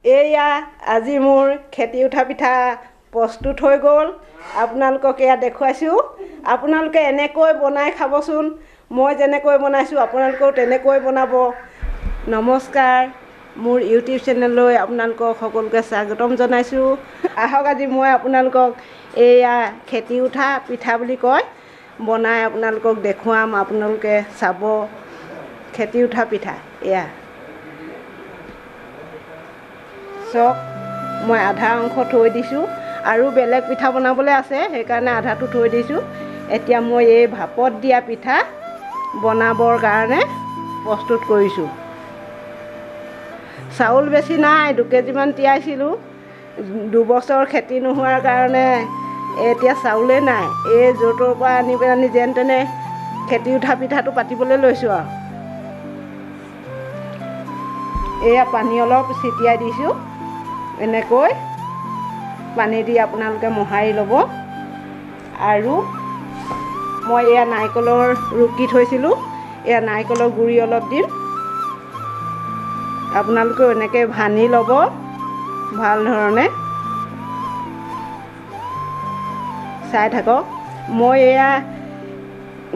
এয়া আজি মোৰ খেতি উঠা পিঠা প্ৰস্তুত হৈ গ'ল। আপোনালোকক এয়া দেখুৱাইছোঁ। আপোনালোকে এনেকৈ বনাই খাবচোন, মই যেনেকৈ বনাইছোঁ আপোনালোকেও তেনেকৈ বনাব। নমস্কাৰ, মোৰ ইউটিউব চেনেললৈ আপোনালোকক সকলোকে স্বাগতম জনাইছোঁ। আহক আজি মই আপোনালোকক এয়া খেতি উঠা পিঠা বুলি কয় বনাই আপোনালোকক দেখুৱাম, আপোনালোকে চাব। খেতি উঠা পিঠা এয়া চাওক, মই আধা অংশ থৈ দিছোঁ আৰু বেলেগ পিঠা বনাবলৈ আছে, সেইকাৰণে আধাটো থৈ দিছোঁ। এতিয়া মই এই ভাপত দিয়া পিঠা বনাবৰ কাৰণে প্ৰস্তুত কৰিছোঁ। চাউল বেছি নাই, 2 কেজিমান তিয়াইছিলোঁ। 2 বছৰ খেতি নোহোৱাৰ কাৰণে এতিয়া চাউলেই নাই। এই য'ৰ ত'ৰ পৰা আনি পেলানি যেন তেনে খেতি উঠা পিঠাটো পাতিবলৈ লৈছোঁ আৰু। এয়া পানী অলপ ছিটিয়াই দিছোঁ। এনেকৈ পানী দি আপোনালোকে মোহাৰি ল'ব। আৰু মই এয়া নাৰিকলৰ ৰুকি থৈছিলোঁ, এয়া নাৰিকলৰ গুড়ি অলপ দিম। আপোনালোকেও এনেকৈ ভানি ল'ব ভাল ধৰণে। চাই থাকক। মই এয়া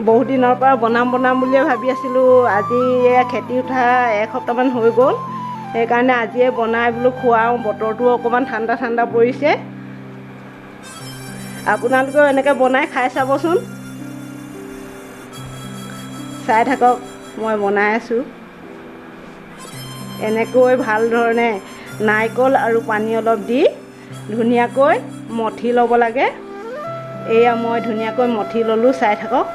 বহুত দিনৰ পৰা বনাম বনাম বুলিয়ে ভাবি আছিলোঁ। আজি এয়া খেতি উঠা এসপ্তাহমান হৈ গ'ল, সেইকাৰণে আজিয়ে বনাই বোলো খুৱাওঁ। বতৰটোও অকণমান ঠাণ্ডা ঠাণ্ডা পৰিছে। আপোনালোকেও এনেকৈ বনাই খাই চাবচোন। চাই থাকক, মই বনাই আছোঁ। এনেকৈ ভাল ধৰণে নাৰিকল আৰু পানী অলপ দি ধুনীয়াকৈ মঠি ল'ব লাগে। এয়া মই ধুনীয়াকৈ মঠি ল'লোঁ, চাই থাকক।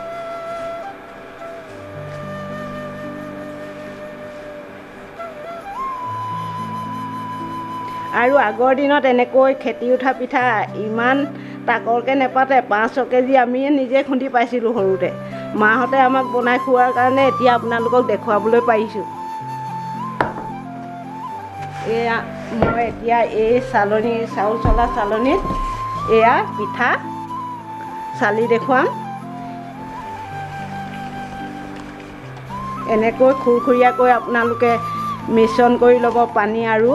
আৰু আগৰ দিনত এনেকৈ খেতি উঠা পিঠা ইমান তাকৰকৈ নেপাতে, 5-6 কেজি আমিয়ে নিজে খুন্দি পাইছিলোঁ সৰুতে। মাহঁতে আমাক বনাই খোৱাৰ কাৰণে এতিয়া আপোনালোকক দেখুৱাবলৈ পাৰিছোঁ। এয়া মই এতিয়া এই চালনী, চাউল চলা চালনীত এয়া পিঠা চালি দেখুৱাম। এনেকৈ খুৰখুৰীয়াকৈ আপোনালোকে মিশ্ৰণ কৰি ল'ব পানী আৰু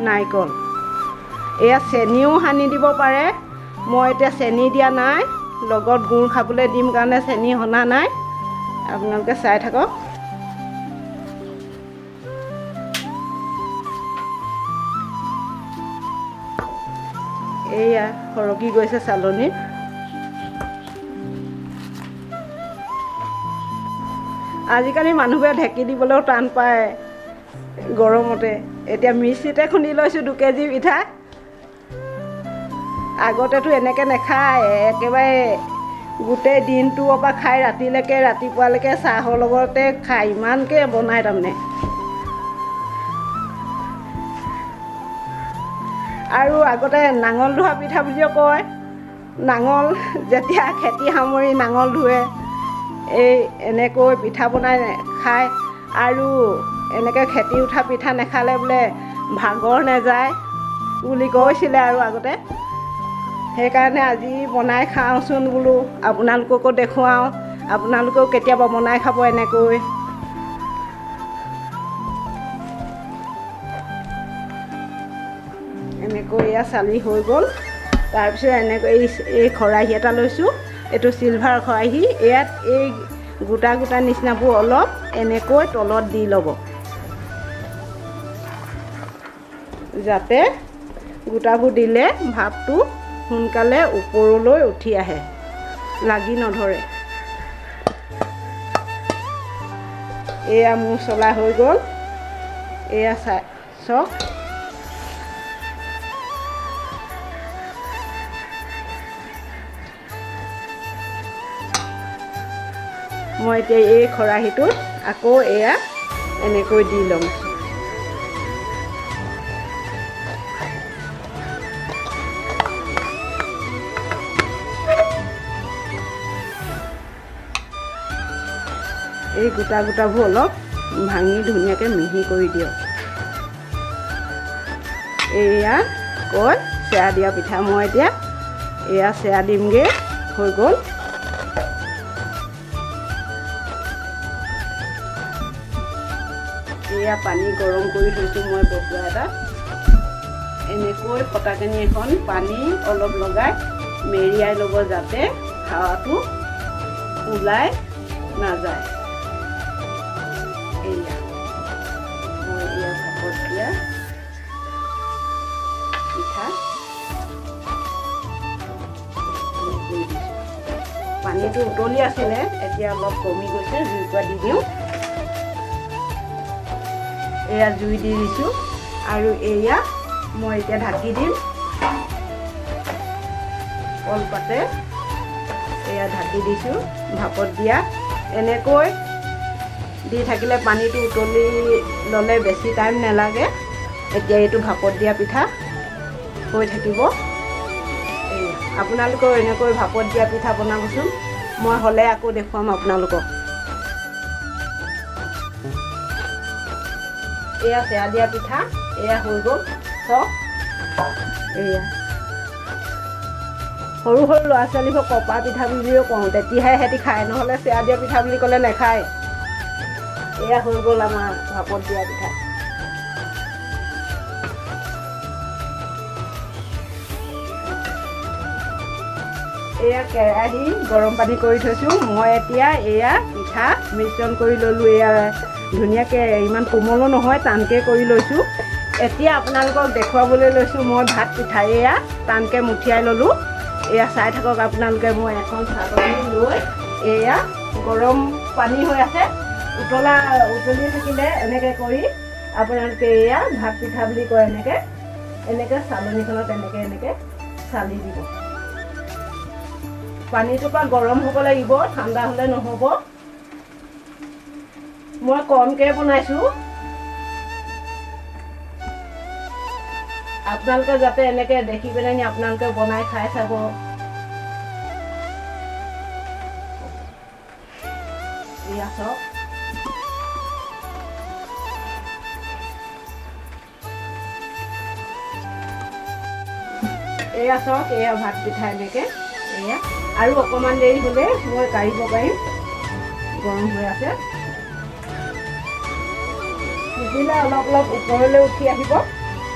নাৰিকল। এয়া চেনিও সানি দিব পাৰে। মই এতিয়া চেনি দিয়া নাই, লগত গুড় খাবলৈ দিম কাৰণে চেনি সনা নাই। আপোনালোকে চাই থাকক। এয়া সৰকি গৈছে চালনীত। আজিকালি মানুহবোৰে ঢেঁকী দিবলৈও টান পায় গৰমতে। এতিয়া মিক্সিতে খুন্দি লৈছোঁ 2 কেজি পিঠা। আগতেতো এনেকৈ নাখায়, একেবাৰে গোটেই দিনটোৰ পৰা খাই ৰাতিলৈকে, ৰাতিপুৱালৈকে চাহৰ লগতে খায়, ইমানকৈ বনায় তাৰমানে। আৰু আগতে নাঙল ধোৱা পিঠা বুলিও কয়। নাঙল যেতিয়া খেতি সামৰি নাঙল ধোৱে, এই এনেকৈ পিঠা বনাই খায়। আৰু এনেকৈ খেতি উঠা পিঠা নাখালে বোলে ভাগৰ নাযায় বুলি কৈছিলে আৰু আগতে। সেইকাৰণে আজি বনাই খাওঁচোন বোলো, আপোনালোককো দেখুৱাওঁ। আপোনালোকেও কেতিয়াবা বনাই খাব এনেকৈ। এনেকৈ এয়া চালি হৈ গ'ল। তাৰপিছত এনেকৈ এই খৰাহী এটা লৈছোঁ, এইটো চিলভাৰ খৰাহী। ইয়াত এই গোটা গোটা নিচিনাবোৰ অলপ এনেকৈ তলত দি ল'ব, যাতে গোটাবোৰ দিলে ভাপটো সোনকালে ওপৰলৈ উঠি আহে, লাগি নধৰে। এয়া মোৰ চলা হৈ গ'ল। এয়া চাই চাওক। মই এতিয়া এই খৰাহীটোত আকৌ এয়া এনেকৈ দি ল'ম। এই গোটা গোটাবোৰ অলপ ভাঙি ধুনীয়াকৈ মিহি কৰি দিয়ক। এয়া কয় চেয়া দিয়া পিঠা। মই এতিয়া এয়া চেয়া দিমগৈ, হৈ গ'ল। এয়া পানী গৰম কৰি থৈছোঁ মই বটুৱা এটা। এনেকৈ ফটাকানি এখন পানী অলপ লগাই মেৰিয়াই ল'ব, যাতে হাৱাটো ওলাই নাযায়। এয়া মই এয়া ভাপত দিয়া পিঠা এনেকৈ দিছোঁ। পানীটো উতলি আছিলে, এতিয়া অলপ কমি গৈছে, জুইকুৰা দি দিওঁ। এয়া জুই দি দিছোঁ আৰু এয়া মই এতিয়া ঢাকি দিম কলপাতে। এয়া ঢাকি দিছোঁ ভাপত দিয়া। এনেকৈ দি থাকিলে পানীটো উতলি ল'লে বেছি টাইম নালাগে। এতিয়া এইটো ভাপত দিয়া পিঠা হৈ থাকিব। এয়া আপোনালোকেও এনেকৈ ভাপত দিয়া পিঠা বনাবচোন, মই হ'লে আকৌ দেখুৱাম আপোনালোকক। এয়া চেয়া দিয়া পিঠা এয়া হৈ গ'ল চাওক। এয়া সৰু সৰু ল'ৰা ছোৱালীবোৰক কপা পিঠা বুলিও কওঁ, তেতিয়াহে সিহঁতি খায়, নহ'লে চেয়া দিয়া পিঠা বুলি ক'লে নাখায়। এয়া হৈ গ'ল আমাৰ ভাপত দিয়া পিঠা। এয়া কেৰাহী গৰম পানী কৰি থৈছোঁ মই। এতিয়া এয়া পিঠা মিশ্ৰণ কৰি ল'লোঁ। এয়া ধুনীয়াকৈ, ইমান কোমলো নহয়, টানকৈ কৰি লৈছোঁ। এতিয়া আপোনালোকক দেখুৱাবলৈ লৈছোঁ মই ভাত পিঠা। এয়া টানকৈ মুঠিয়াই ল'লোঁ। এয়া চাই থাকক আপোনালোকে। মই এখন চালনী লৈ এয়া গৰম পানী হৈ আছে, উতলি থাকিলে এনেকৈ কৰি আপোনালোকে এয়া ভাত পিঠা বুলি কয়, এনেকৈ এনেকৈ চালনীখনত এনেকৈ এনেকৈ চালি দিব। পানীটোৰ পৰা গৰম হ'ব লাগিব, ঠাণ্ডা হ'লে নহ'ব। মই কমকৈ বনাইছোঁ, আপোনালোকে যাতে এনেকৈ দেখি পেলাই আপোনালোকে বনাই খাই চাব। এয়া চাওক, এয়া চাওক, এয়া ভাত পিঠা এনেকৈ। এয়া আৰু অকণমান দেৰি হ'লে মই কাঢ়িব পাৰিম, গৰম হৈ আছে। সিজিলে অলপ অলপ ওপৰলৈ উঠি আহিব,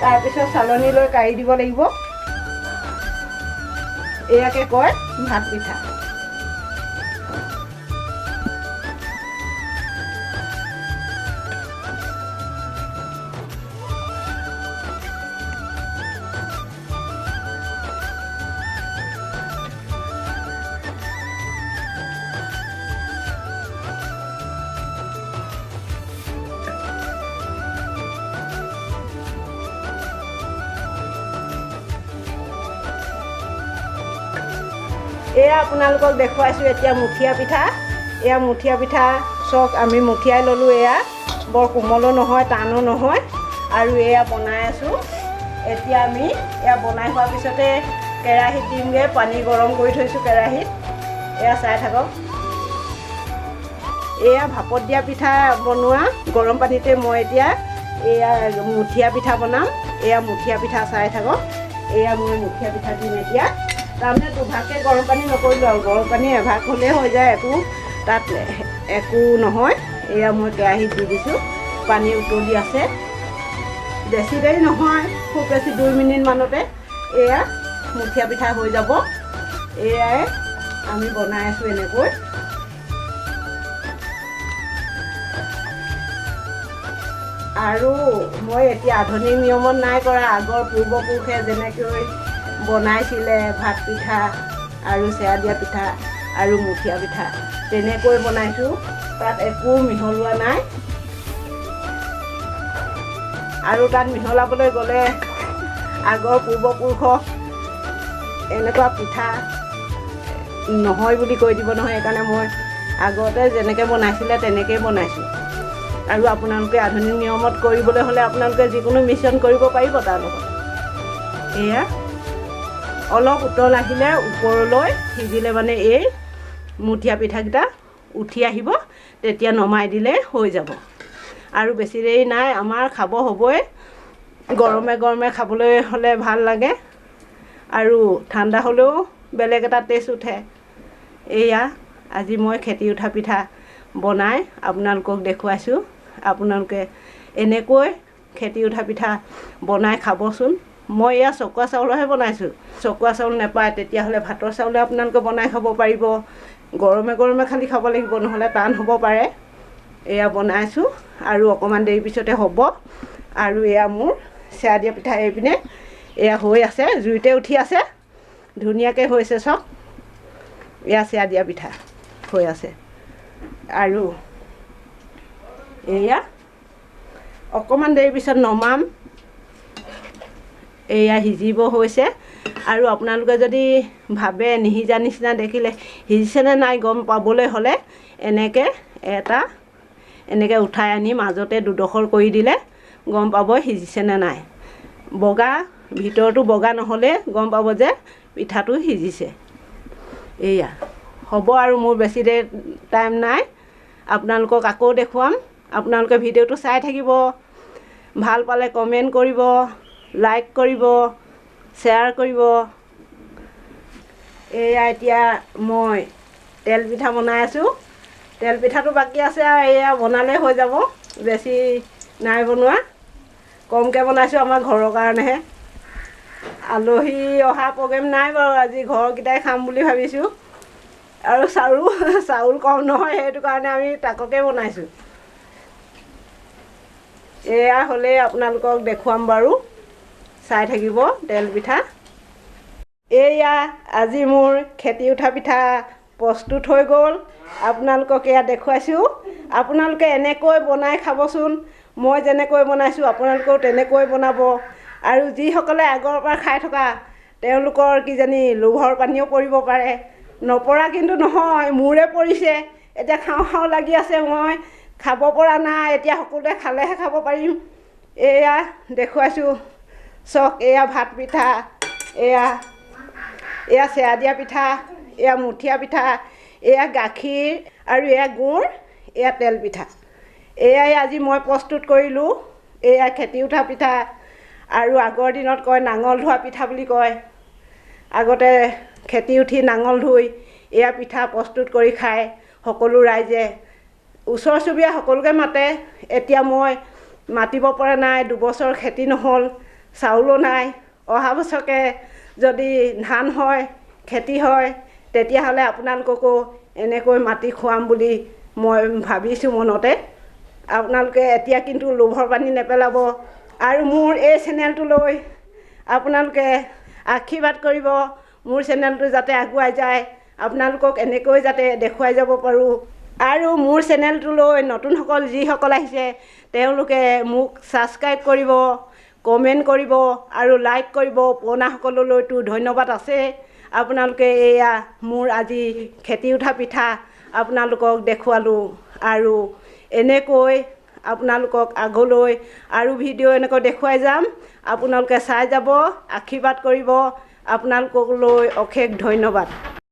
তাৰপিছত চালনী লৈ কাঢ়ি দিব লাগিব। এয়াকে কয় ভাত পিঠা। এয়া আপোনালোকক দেখুৱাইছোঁ এতিয়া মুঠীয়া পিঠা। এয়া মুঠীয়া পিঠা চক আমি মুঠিয়াই ল'লোঁ। এয়া বৰ কোমলো নহয়, টানো নহয়। আৰু এয়া বনাই আছোঁ এতিয়া আমি। এয়া বনাই হোৱাৰ পিছতে কেৰাহীত দিমগৈ। পানী গৰম কৰি থৈছোঁ কেৰাহীত। এয়া চাই থাকক। এয়া ভাপত দিয়া পিঠা বনোৱা গৰম পানীতে মই এতিয়া এয়া মুঠীয়া পিঠা বনাম। এয়া মুঠীয়া পিঠা চাই থাকক। এয়া মই মুঠীয়া পিঠা দিম এতিয়া। তাৰমানে দুভাগকৈ গৰম পানী নকৰিলোঁ আৰু, গৰম পানী এভাগ হ'লেই হৈ যায়, একো তাত একো নহয়। এয়া মই কেৰাহীত দি দিছোঁ, পানী উতলি আছে, বেছি দেৰি নহয়, খুব বেছি 2 মিনিটমানতে এয়া মুঠীয়া পিঠা হৈ যাব। এয়াই আমি বনাই আছোঁ এনেকৈ। আৰু মই এতিয়া আধুনিক নিয়মত নাই কৰা, আগৰ পূৰ্বপুৰুষে যেনেকৈ বনাইছিলে ভাত পিঠা আৰু চেয়া দিয়া পিঠা আৰু মুঠীয়া পিঠা, তেনেকৈ বনাইছোঁ। তাত একো মিহলোৱা নাই। আৰু তাত মিহলাবলৈ গ'লে আগৰ পূৰ্বপুৰুষক এনেকুৱা পিঠা নহয় বুলি কৈ দিব নহয়, সেইকাৰণে মই আগতে যেনেকৈ বনাইছিলে তেনেকৈয়ে বনাইছোঁ। আৰু আপোনালোকে আধুনিক নিয়মত কৰিবলৈ হ'লে আপোনালোকে যিকোনো মিশ্ৰণ কৰিব পাৰিব তাৰ লগত। এয়া অলপ উতল আহিলে ওপৰলৈ সিজিলে মানে এই মুঠীয়া পিঠাকেইটা উঠি আহিব, তেতিয়া নমাই দিলে হৈ যাব। আৰু বেছি দেৰি নাই, আমাৰ খাব হ'বই। গৰমে গৰমে খাবলৈ হ'লে ভাল লাগে, আৰু ঠাণ্ডা হ'লেও বেলেগ এটা টেষ্ট উঠে। এয়া আজি মই খেতি উঠা পিঠা বনাই আপোনালোকক দেখুৱাইছোঁ। আপোনালোকে এনেকৈ খেতি উঠা পিঠা বনাই খাবচোন, মই এয়া চকোৱা চাউলৰহে বনাইছোঁ। চকোৱা চাউল নাপায় তেতিয়াহ'লে ভাতৰ চাউলে আপোনালোকে বনাই খাব পাৰিব। গৰমে গৰমে খালি খাব লাগিব, নহ'লে টান হ'ব পাৰে। এয়া বনাইছোঁ আৰু অকণমান দেৰি পিছতে হ'ব। আৰু এয়া মোৰ চেয়া দিয়া পিঠা এইপিনে এয়া হৈ আছে, জুইতে উঠি আছে, ধুনীয়াকৈ হৈছে চব। এয়া চেয়া দিয়া পিঠা হৈ আছে। আৰু এয়া অকণমান দেৰি পিছত নমাম। এয়া সিজিব হৈছে। আৰু আপোনালোকে যদি ভাবে নিসিজা নিচিনা দেখিলে, সিজিছেনে নাই গম পাবলৈ হ'লে এনেকৈ এটা এনেকৈ উঠাই আনি মাজতে দুডোখৰ কৰি দিলে গম পাব সিজিছেনে নাই। বগা ভিতৰটো বগা নহ'লে গম পাব যে পিঠাটো সিজিছে। এয়া হ'ব আৰু মোৰ বেছি দেৰি টাইম নাই, আপোনালোকক আকৌ দেখুৱাম। আপোনালোকে ভিডিঅ'টো চাই থাকিব, ভাল পালে কমেণ্ট কৰিব, লাইক কৰিব, শ্বেয়াৰ কৰিব। এয়া এতিয়া মই তেল পিঠা বনাই আছোঁ। তেল পিঠাটো বাকী আছে আৰু এয়া বনালেই হৈ যাব, বেছি নাই বনোৱা, কমকৈ বনাইছোঁ আমাৰ ঘৰৰ কাৰণেহে। আলহী অহা প্ৰগ্ৰেম নাই বাৰু, আজি ঘৰকেইটাই খাম বুলি ভাবিছোঁ। আৰু চাউল কম নহয়, সেইটো কাৰণে আমি তাককে বনাইছোঁ। এয়া হ'লেই আপোনালোকক দেখুৱাম বাৰু, চাই থাকিব তেল পিঠা। এয়া আজি মোৰ খেতি উঠা পিঠা প্ৰস্তুত হৈ গ'ল। আপোনালোকক এয়া দেখুৱাইছোঁ। আপোনালোকে এনেকৈ বনাই খাবচোন, মই যেনেকৈ বনাইছোঁ আপোনালোকেও তেনেকৈ বনাব। আৰু যিসকলে আগৰ পৰা খাই থকা তেওঁলোকৰ কিজানি লোভৰ পানীও পৰিব পাৰে, নপৰা কিন্তু নহয়, মোৰে পৰিছে। এতিয়া খাওঁ খাওঁ লাগি আছে, মই খাব পৰা নাই, এতিয়া সকলোৱে খালেহে খাব পাৰিম। এয়া দেখুৱাইছোঁ চক, এয়া ভাত পিঠা, এয়া এয়া চেয়া দিয়া পিঠা, এয়া মুঠীয়া পিঠা, এয়া গাখীৰ আৰু এয়া গুড়, এয়া তেল পিঠা। এয়াই আজি মই প্ৰস্তুত কৰিলোঁ। এয়া খেতি উঠা পিঠা। আৰু আগৰ দিনত কয় নাঙল ধোৱা পিঠা বুলি কয়। আগতে খেতি উঠি নাঙল ধুই এয়া পিঠা প্ৰস্তুত কৰি খায় সকলো ৰাইজে, ওচৰ চুবুৰীয়া সকলোকে মাতে। এতিয়া মই মাতিব পৰা নাই, 2 বছৰ খেতি নহ'ল, চাউলো নাই। অহা বছৰকৈ যদি ধান হয়, খেতি হয়, তেতিয়াহ'লে আপোনালোককো এনেকৈ মাতি খুৱাম বুলি মই ভাবিছোঁ মনতে। আপোনালোকে এতিয়া কিন্তু লোভৰ পানী নেপেলাব। আৰু মোৰ এই চেনেলটোলৈ আপোনালোকে আশীৰ্বাদ কৰিব, মোৰ চেনেলটো যাতে আগুৱাই যায়, আপোনালোকক এনেকৈ যাতে দেখুৱাই যাব পাৰোঁ। আৰু মোৰ চেনেলটোলৈ নতুনসকল যিসকল আহিছে তেওঁলোকে মোক ছাবস্ক্ৰাইব কৰিব, কমেণ্ট কৰিব আৰু লাইক কৰিব। পুৰণাসকললৈতো ধন্যবাদ আছে। আপোনালোকে এয়া মোৰ আজি খেতি উঠা পিঠা আপোনালোকক দেখুৱালোঁ। আৰু এনেকৈ আপোনালোকক আগলৈ আৰু ভিডিঅ' এনেকৈ দেখুৱাই যাম, আপোনালোকে চাই যাব, আশীৰ্বাদ কৰিব। আপোনালোকলৈ অশেষ ধন্যবাদ।